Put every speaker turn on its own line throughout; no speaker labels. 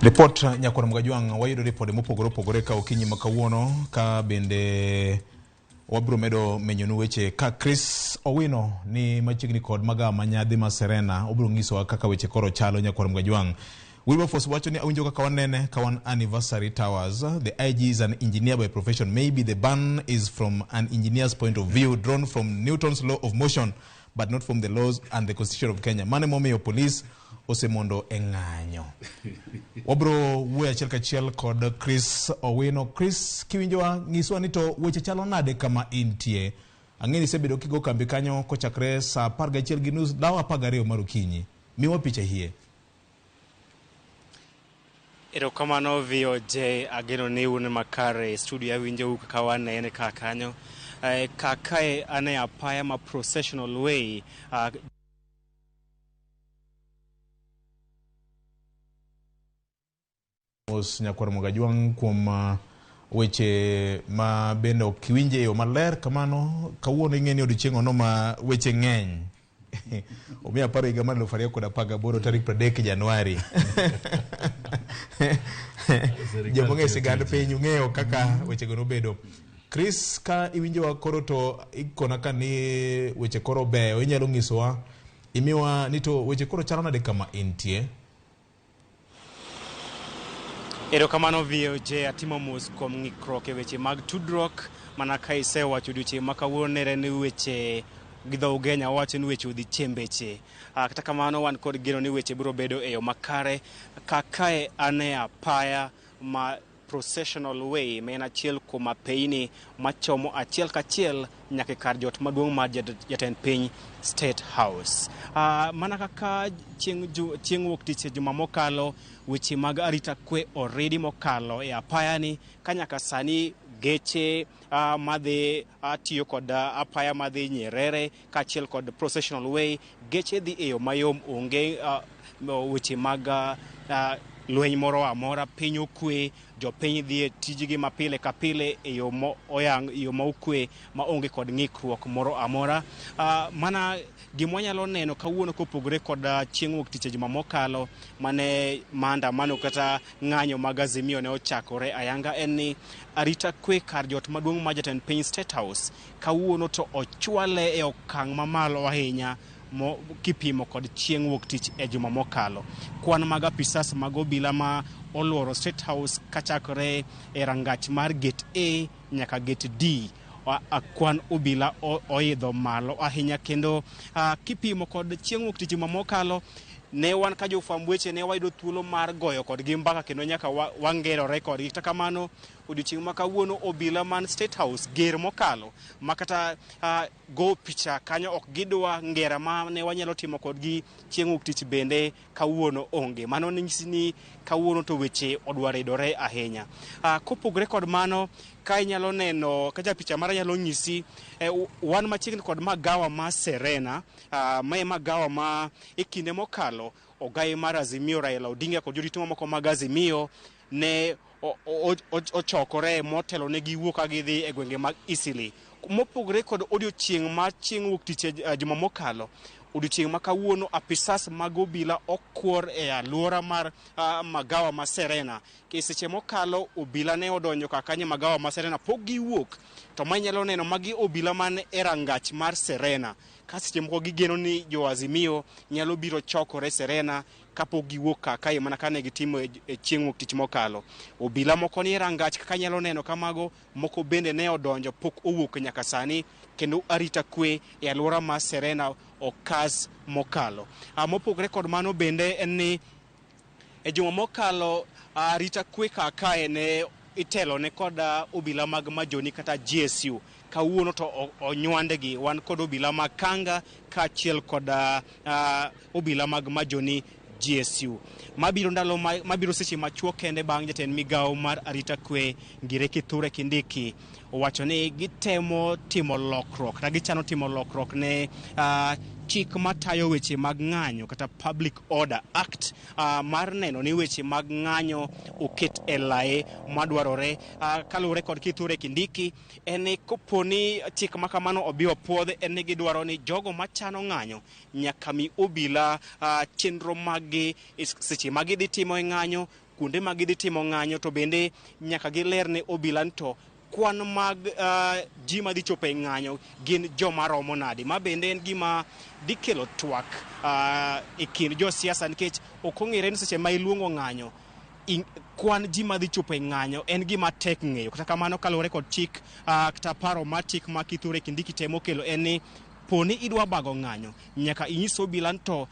Ripot nyakwar Mgajwang' wayudo ripode mopogore opogore ka okinyi ma kawuono ka bende wabiro medo menyonu weche ka Chris Owino ni machiegni kod magawa ma nyadhi ma Serena obiro nyisowa kaka weche koro chalo nyakwar Mgajwang'. Wilberforce wacho ni awinjo kaka wanene ka wan Anniversary Towers. The IG is an engineer by profession. Maybe the ban is from an engineer's point of view drawn from Newton's law of motion but not from the laws and the constitution of Kenya. Mano emomiyo police osemondo e ng'anyo. Wabro wuoyo achiel kachiel kod Chris Owino. Chris, kiwinjowa, nyiswa ni to weche chalo nade kama intie. Ang'e ni isebedo kigo kambi kanyo kochakre saa 11:30 law 12 mar okinyi. Miwa picha hie.
Erokamano VOJ, ageno ni un makare e studio awinjou kaka wanene ka kanyo. Eh, kakae an e apaya ma Processional Way
Mos nyakwar Mogajwang' kuom weche ma bende ok iwinje e yo maler kamano. Kawuono ing'e ni odiochieng' ono ma weche ng'eny. Omiyo aparo higa mar 2018 tarik 30 Januari. Joma ong'eyo sigand piny ung'eyo kaka wechego nobedo. Chris, ka iwinjowa koro to ikona ka ni weche koro beyo, inyalo nyisowa imiwa ni to weche koro chalo nade kama intie?
Erokamano VOJ, atimo mos kuom ng'ikruok e weche mag tudruok. Mana ka isewacho odiochieng' ma kawuono nere ni weche gi dho Ugenya wacho ni weche odhi chembeche. Kata kamano wan kod geno ni weche biro bedo e yo makare. Kakae an e apaya ma Processional Way ma en achiel kuom apeyni machomo achiel kachiel nyaka e kar jot maduong' mar jatend piny State House. Mana kaka chieng' wuok tich e juma mokalo, weche mag arita kwe oridi mokalo e apayani ka nyaka sani geche madhi tiyo kod apaya madhi Nyerere kaachiel kod Processional Way, geche dhi e yo mayom, onge weche mag lweny moro amora, piny okwe, jopiny dhi e tijgi ma pile ka pile e yo moyang, e yo ma okwe ma onge kod ng'ikruok moro amora. Mana gima wanyalo neno kawuono kopogore kod chieng' wuok tich e juma mokalo mane maandamano kata ng'anyo mag Azimio ne ochakore ayanga en ni arita kwe kar jot maduong' mar jatend piny State House kawuono to ochwale e okang' mamalo ahinya kipimo kod chieng' wuok tich e juma mokalo. Kwan mag apisas mag obila ma oluoro State House kachakore e rangach mar gate A nyaka gate D, kwan obila oidho malo ahinya kendo kipimo kod chieng' wuok tich juma mokalo ne wan ka jofwamb weche ne wayudo thuolo mar goyo kodgi mbaka kendo nyaka wangerore kodgi. Kata kamano odiochieng' ma kawuono obila man State House ger mokalo ma kata go picha kanyo ok gidwa, ngera ma ne wanyalo timo kodgi chieng' wuok tich bende kawuono onge. Mano nyisi ni kawuono to weche odwa ridore ahinya. Kopogore kod mano, ka inyalo neno ka japicha mara nyalo nyisi, wan machiegni kod magawa ma Serena, mae magawa ma e kinde mokalo ogai mar Azimio Raila Odinga kod jorito mamoko mag Azimio ne ochokore motelo ne giwuok ka gidhi e gwenge mag Eastleigh. Mopogore kod odiochieng' mar chieng' wuok tich e juma mokalo, odiochieng' ma kawuono apisas mag obila okwor e alwora mar magawa ma Serena. E seche mokalo obila ne odonjo kaka magawa ma Serena pok giwuok, to ma inyalo neno magi obila man e rangach mar Serena. Ka seche moko gigeno ni jo Azimio nyalo biro chokore Serena kapok giwuok kaka mana kane gitimo e chieng' wuok tich mokalo. Obila moko ni e rangach kaka inyalo neno kamago, moko bende ne odonjo pok owuok nyaka sani, kendo arita kwe e alwora mar Serena okas mokalo. Mopogore kod mano bende en ni e juma mokalo arita kwe kakae ne itelo ne kod obila mag Majoni kata GSU. Kawuono to onywandgi, wan kod obila mag Kanga kaachiel kod obila mag Majoni GSU. Mabiro ndalo mabiro seche machuok kende bang' jatend migawo mar arita kwe Ngire Kithure Kindiki owacho ni gitemo timo lokruok kata gichano timo lokruok ne chik matayo weche mag ng'anyo kata Public Order Act, mar neno ni weche mag ng'anyo oket e lae madwarore. Kaluwore kod Kithure Kindiki, en ni kopo ni chik ma kamano obi opuodh, en ni gidwaro ni jogo machano ng'anyo nyaka mi obila chenro maggi seche ma gidhi timo e ng'anyo, Kuonde ma gidhi timo ng'anyo to bende nyaka giler ne obila ni to kwan mag ji madhi chopo e ng'anyo gin joma romo nade. Ma bende en gima dhi kelo twak e kind josiasa nikech ok ong'ere ni seche ma iluongo ng'anyo kwan ji madhi chopo e ng'anyo en gima tek ng'eyo. Kata kamano kaluwore kod chik kata paro mar chik ma Kithure Kindiki temo kelo en ni poni idwa bago ng'anyo nyaka inyis obila ni to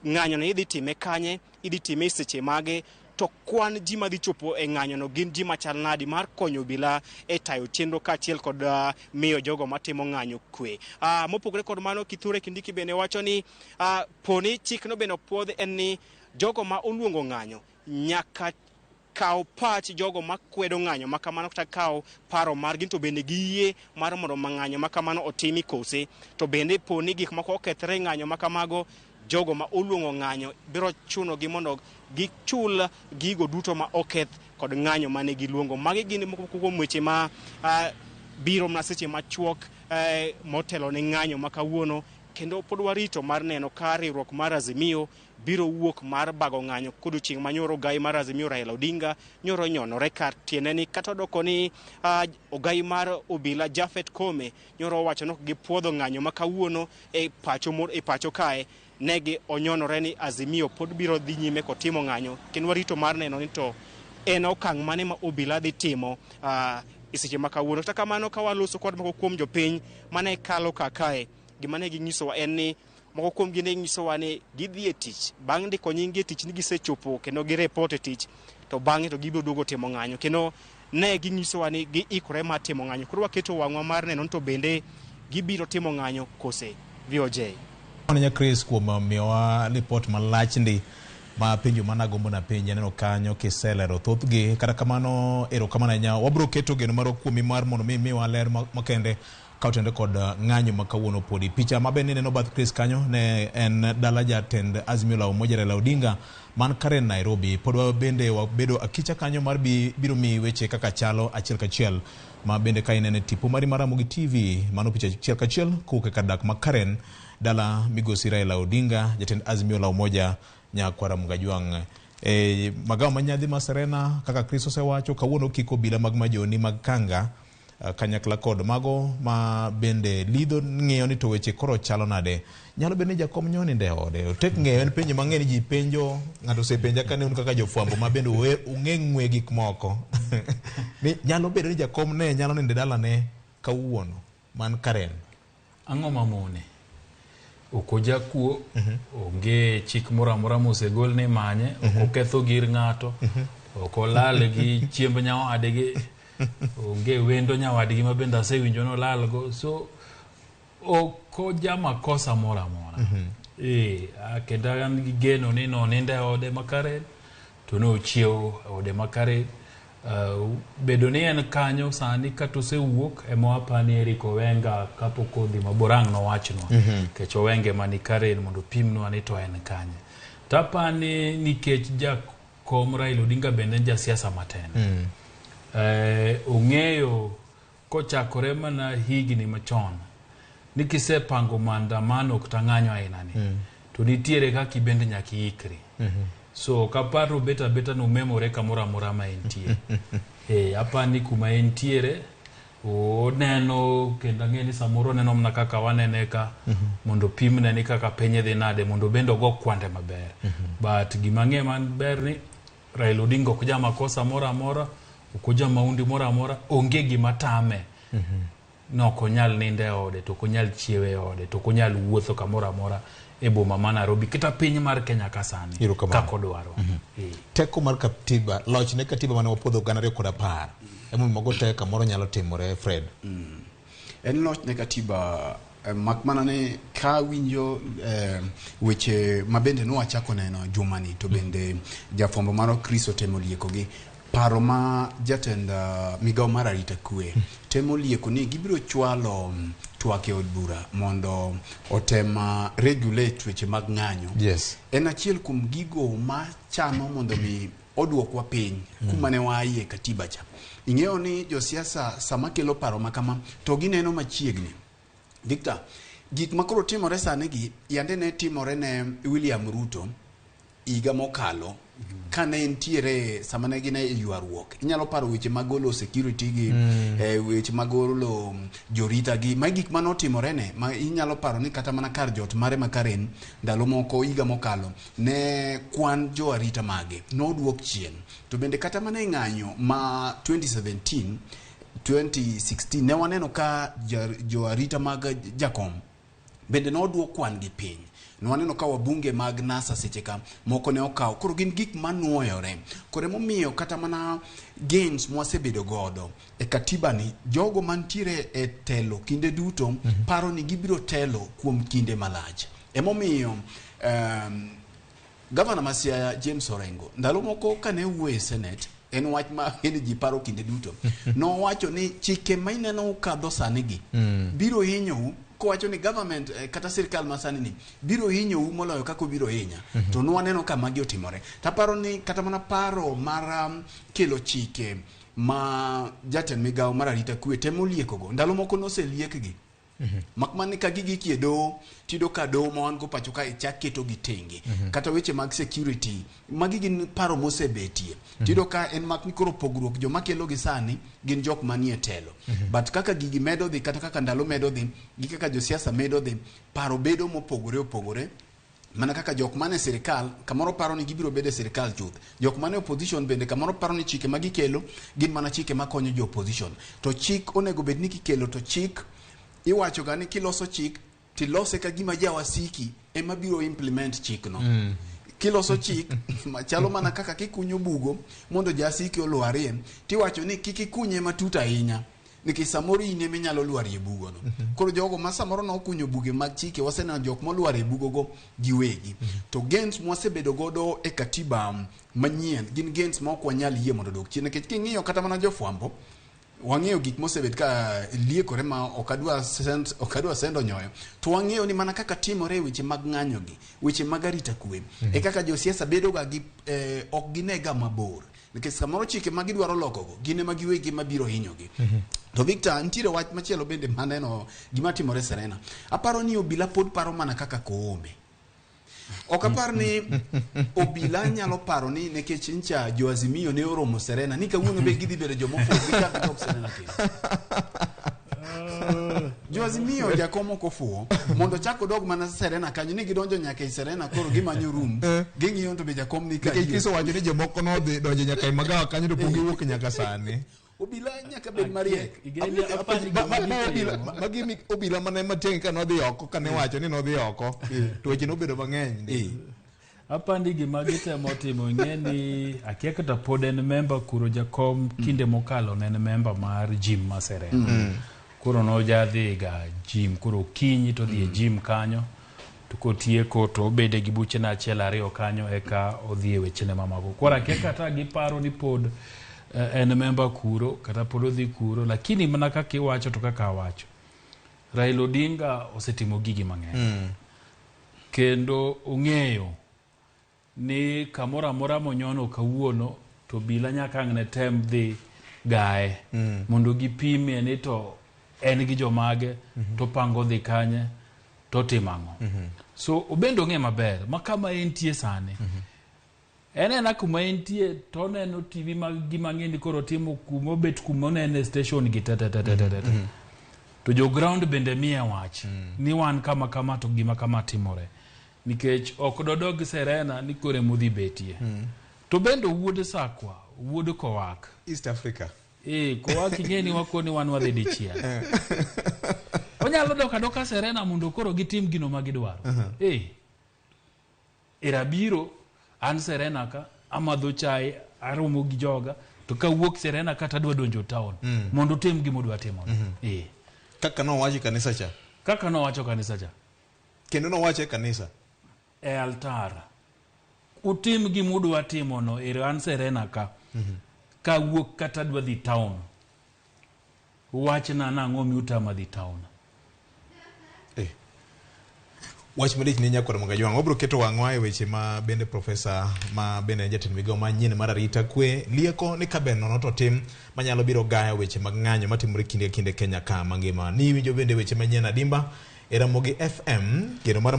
ng'anyo no idhi time kanye, idhi time e seche mage, to kwan ji madhi chopo e ng'anyo no gin ji machal nadi mar konyo obila e tayo chenro kaachiel kod miyo jogo matimo ng'anyo kwe. Mopogore kod mano, Kithure Kindiki bende wacho ni poni chikno bende opuodh en ni jogo ma oluongo ng'anyo nyaka kaw pach jogo makwedo ng'anyo makamano kata kaw paro margi to bende giyie mar mondo ng'anyo makamano otimi kose. To bende poni gik moko okethre e ng'anyo makamago, jogo ma oluongo ng'anyo biro chunogi mondo gichul gigo duto ma oketh kod ng'anyo mane giluongo. Magi gin moko kuom weche ma biro mana seche machuok motelo ne ng'anyo ma kawuono, kendo pod warito mar neno ka riwruok mar Azimio biro wuok mar bago ng'anyo kodiochieng' ma nyoro ogai mar Azimio Raila Odinga nyoro nyonore kar tiende ni kata odoko ni ogai mar obila Japhet Koome nyoro owacho ni ok gipuodho ng'anyo ma kawuono e pacho kae negi onyonore ni Azimio pod biro dhi nyime kotimo ng'anyo, kendo warito mar neno ni to en okang' mane ma obila dhi timo e seche ma kawuono. Kata kamano ka waloso kod moko kuom jopiny mane kalo kakae, gima ne ginyisowa en ni moko kuom gi ne nyisowa ni gidhi e tich, bang' ndiko nying gi e tich ni gisechopo kendo gireport e tich, to bang'e to gibiro duogo timo ng'anyo, kendo ne ginyisowa ni giikore mar timo ng'anyo. Koro waketo wang'wa mar neno ni to bende gibiro timo ng'anyo kose. VOJ.
Nya Chris kuom miyowa lipot malach ndi ma penjo mana gombo na penjo neno kanyo kiselero thothgi. Kata kamano erokamano ahinya, wabiro keto geno marwa kuomi mar mondo mi miwa ler makende ka otende kod ng'anyo ma kawuono podi. Picha ma bende ineno bath Chris kanyo ne en dala jatend Azimio la Umoja Raila Odinga man Karen Nairobi. Pod bende wabedo akicha kanyo mar biro miyi weche kaka chalo achiel kachiel ma bende ka inene tipo mari mar Ramogi TV mano picha achiel kachiel kowuok e kar dak ma Karen dala migosi Raila Odinga jatend Azimio la Umoja nyakwara Mgajwang'. Magawa ma nyadhi ma Serena kaka Chris osewacho kawuono kiko obila mag majoni mag Kanga kanyakla kod mago ma bende lidho ng'iyo ni to weche koro chalo nade. Nyalo bedo ni jakom nyoni e ode. Otek ng'eyo en penjo mang'eny ji penjo, ng'ato osepenja ka ne un kaka jofwambo ma bende ung'e ng'we gik moko. Ni nyalo bedo ni jakom ne nyalo nindo e dalane kawuono man Karen.
Ang'o mamone? Ok ojakuo, onge chik moro amora mosegol ni manye, ok oketho gir ng'ato, ok olal gi chiemb nyawadgi, onge wendo nyawadgi ma bende asewinjo ni olalgo. So ok ojamakosa moro amora. Kendo an gi geno ni nonindo e ode ma Karen, to nochiewo e ode ma Karen. Bedo ni en kanyo sani kata osewuok ema wapani Eric Owenga kapok odhi mabor ang' nowachnwa. Nikech Owenga ema ni Karen mondo opimnwa ni to en kanye. Tapani nikech jakom Raila Odinga bende en jasiasa matin. Ong'eyo kochakore mana higni machon ni kisepango maandamano kata ng'anyo aina ni to nitiere kaka ibende nyaka iikri. So ok apar obet abeta nomemore kamoro amora ma entie. Apani kuma entiere oneno kendo ang'e ni samoro oneno mana kaka wanene ka mondo opimne ni kaka piny dhi nade mondo bende ogo kwande maber. But gima ang'e maber ni Raila Odinga ok jamakosa moro amora, ok ojamaundi moro amora, onge gima tame. No ok onyal nindo e ode, to ok onyal chiewo e ode, to ok onyal wuotho kamoro amora e boma ma Nairobi kata piny mar Kenya ka sani kaka odwaro.
Teko mar katiba, loch ne katiba mane wapuodho 2010 emomiyo mago te kamoro nyalo timore Fred.
En loch ne katiba mak mana ni ka winjo weche mabende nwachako neno jumani to bende jafwambo marwa Chris otemo liekogi paro ma jatend migawo mar arita kwe temo lieko ni gibiro chwalo twak e od bura mondo otem regulate weche mag ng'anyo. En achiel kuom gigo ma chano mondo mi oduokwa piny kuma ne waaye katiba cha. Ing'eyo ni josiasa sama kelo paro ma kama to gineno machiegni. Victor, gik ma koro timore sani gi yande ne timore ne William Ruto higa mokalo Kane nitiere sama ne gin e ywaruok, inyalo paro weche mag golo security gi weche mag golo jorita gi, magi gik manotimore ne ma inyalo paro ni kata mana kar jot mare ma Karen ndalo moko higa mokalo ne kwan jo arita mage noduok chien. To bende kata mana e ng'anyo ma 2017 2016 ne waneno ka jo arita mag jakom bende noduok kwan gi piny. Nwaneno ka wabunge mag NASA seche ka moko ne okaw. Koro gin gik manuoyore. Koro emomiyo kata mana gains mwasebedo godo e katiba ni, jogo mantiere e telo kinde duto paro ni gibiro telo kuom kinde malach. Emomiyo Gavana ma Siaya James Orengo ndalo moko kane wuoyo e Senate, en wach ma en ji paro kinde duto, nowacho ni chike ma ineno kadho sani gi biro hinyou, kowacho ni government kata sirikal ma sani ni biro hinyou moloyo kaka obiro hinya. To nwaneno ka magi otimore. Taparo ni kata mana paro mar kelo chike ma jatend migawo mar arita kwe temo liekogo, ndalo moko noseliekgi. Mak mana ni ka gigikie doho, tiyudo ka doho ma wan go pacho ka chak keto gi tenge. Kata weche mag security, magi gin paro mosebetie. Tiyudo ka en mak ni koro pogruok joma kelo gi sani gin jok manie telo. But kaka gigi medo dhi, kata kaka ndalo medo dhi, gi kaka josiasa medo dhi, paro bedo mopogore opogore. Mana kaka jok mane sirikal kamoro paro ni gibiro bedo e sirikal chuth, jok mane opposition bende kamoro paro ni chike ma gikelo gin mana chike makonyo jo opposition. To chik onego bed ni kikelo to chik iwacho ga ni kiloso chik tilose ka gima jawasiki ema biro implement chikno. Kiloso chik machalo mana kaka kikunyo bugo mondo jasiki olwarie, tiwacho ni kik ikunye matut ahinya nikech samoro in ema inyalo lwarie bugono. Koro jogo ma samoro nokunyo buge mag chike, waseneno jok molwar e bugogo giwegi. To gains mwasebedo godo e katiba manyien gin gains ma ok wanyal yie mondo odog chien, nikech king'iyo kata mana jofwambo wang'eyo gik mosebet ka liekore ma ok adwa sendo nyoyo, to wang'eyo ni mana kaka timore e weche mag ng'anyo gi weche mag arita kwe e kaka josiasa bedo ga gi ok ginega mabor, nikech samoro chike ma gidwaro lokogo gin ema giwegi ema biro hinyogi. To Victor, nitiere wach machielo bende maneno gima timore Serena. Aparo ni obila pod paro mana kaka Koome. Ok apar ni obila nyalo paro ni nikech ncha jo Azimio ne oromo Serena ni kawuono be gidhi bedo jomofuwo gichak gidok Serena kendo. Jo Azimio jakom ok ofuwo mondo chak odog mana Serena kanyo ni gidonjo nyaka e Serena koro gimanyo room ging'iyo to be jakom ni
Nikech
kanyo.
Kristo wacho ni jomoko nodhi donjo nyaka e magawa kanyo to pok giwuok nyaka sani.
Obila nyaka bed mariek.
Magi obila mane Matiang'i ka nodhi oko kane wacho ni nodhi oko to weche nobedo mang'eny.
Apandi gima gitemo timo, ing'e ni akia kata pod en member kuro jakom kinde mokalo ne en member mar gym ma Serena. Koro nojadhi ga gym, koro okinyi to odhi e gym kanyo, to kotieko to obede gi buchene achiel ariyo kanyo eka odhi e wechene mamoko. Koro akia kata giparo ni pod en member kuro kata pod odhi kuro, lakini mana kaka iwacho to kaka awacho, Raila Odinga osetimo gigi mang'eny. Kendo ong'eyo ni kamoro amora monyono kawuono to obila nyaka ang' ne tem dhi gaye mondo gipimie ni to en gi jomage to pango dhi kanye to timo ang'o. So obende ong'e maber ma kama entie sani. En ena kuma entie to oneno TV mag gima ng'e ni koro timo kuma obet kuma onene station gi te te te te te te. To jo ground bende miye wach ni wan kama kama to gima kama timore. Nikech ok dodog Serena ni koro emodhi betie. To bende wuod Sakwa, wuod Kowak.
East Africa.
Kowak ing'e ni wakoni wan wadhi dichiel. Onyalo dok adoka Serena mondo koro gitim gino ma gidwaro. Erabiro an Serena ka amadho chai aromo gi joga to kawuok Serena kata adwa donjo town mondo otim gima odwa timo.
Kaka nowacho kanisa cha.
Kaka nowacho kanisa cha.
Kendo nowacho e kanisa.
E altar. Utim gima udwa timo no ero an Serena ka. Kawuok kata adwa dhi town. Wachna nang'o miutama dhi town.
Wach malich ni nyakwar Magajwang'. Wabiro keto wang'wa e weche ma bende profesa ma bende en jatend migawo manyien mar arita kwe lieko ni ka ber nono to tim manyalo biro gayo weche mag ng'anyo matimore kinde ka kinde Kenya ka mangima. Ni iwinjo bende weche manyien adimba e Ramogi FM kendo mar